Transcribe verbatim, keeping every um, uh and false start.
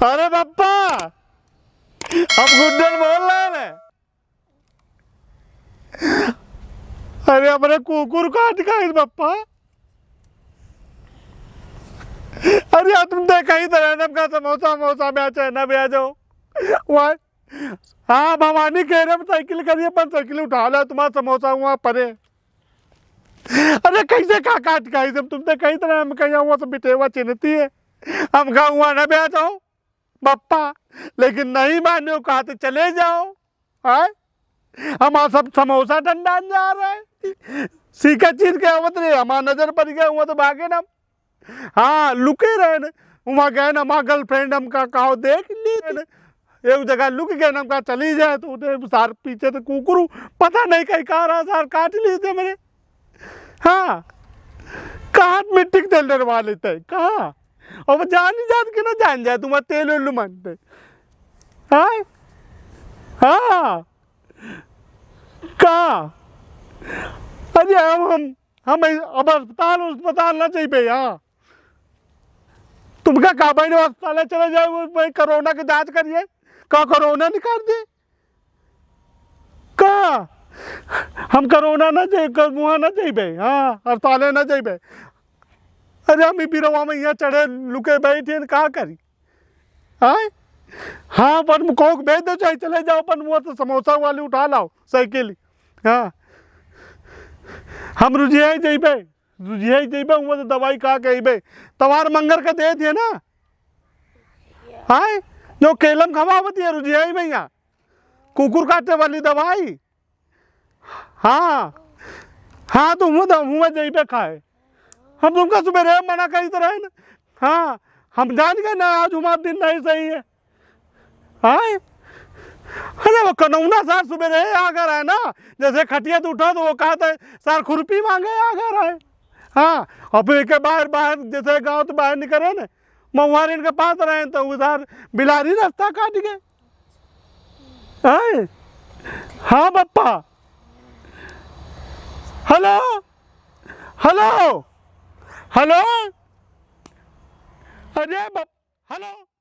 अरे बप्पा, हम गुड्डन बोल रहे हैं। अरे, हमरे कुकुर काट खाइस बप्पा। अरे यार, तुम देखा ही तो रहे, हमका समोसा, समोसा बेचो, ना बेचो। वाह। हाँ, भवानी कह रहे, हम साइकिल करिए, अपन साइकिल उठा ला, तुम्हारा समोसा हुआ परे। अरे, कैसे का काट खाइस, हम तुम देखा ही तो रहे, हम कहीं हुआ सब बिटेवा चिन्हती है, हमका हुआ ना बेचो। बप्पा, लेकिन नहीं माने, कहा तो चले जाओ। आय, हमार सब समोसा टंडान जा रहे हैं। सीका चीर के आवत रहे, हमार नजर पड़ गया, हुआ तो भागे ना। हाँ, लुके रहे न, वहाँ गए न, हमार girlfriend हमका कहो देख ली न। एक जगह लुक गए न, हमका चली जाए, तो उधर सार पीछे तो कुकुर पता नहीं कहीं कहाँ रहा, सार काट ली थे मेरे। हाँ, कहाँ मिट्टी के तेल डरवा लेते हैं, कहाँ? अब जान ही जात के ना जान जाए, तुम्हारा तेल उल मानते। हाँ? हाँ। का? अरे हम, हम, हम अब अस्पताल, अस्पताल ना जाइबे, हाँ। तुमका का भाई अस्पताल चले जाए, वो भाई कोरोना के जांच करिए, का कोरोना निकाल दे? का? हम कोरोना ना जाए, कर-, वहाँ ना जाइबे, हाँ, अस्पताल ना जाइबे। अरे हम ई बिरवा में यहाँ चढ़े लुके बैठे हैं, का करी? आय? हाँ, अपन मुखौक भेज दो, चाहे चले जाओ, अपन वो तो समोसा वाली उठा लाओ, साइकिल। हाँ। हम रुझिया ही जइबे, रुझिया ही जइबे, वो तो दवाई का कहबे। तवार मंगर का दे दिए ना। आय? जो केलम खवावत है, रुझिया ही भैया। कुकुर काटे वाली दवाई। हाँ, हाँ, तो हुआ, हुआ जइबे खाए। हम तुमका सुबेरे मना करी तो रहे ना। हाँ, हम जान गए ना, आज हमारा दिन नहीं सही है। हाँ? अरे वो कनौना सार सुबेरे आ गए रहे ना, जैसे खटिया तो उठा तो वो कहा था, "सार खुरपी मांगे आ गए रहे।" हाँ, अब एक बाहर, बाहर जैसे गाँव तो बाहर निकले ना, महुआरिन के पास रहे तो उधर बिलारी रास्ता काट गए। आय? हाँ बप्पा। हेलो, हेलो, हेलो। अरे बप-, हेलो।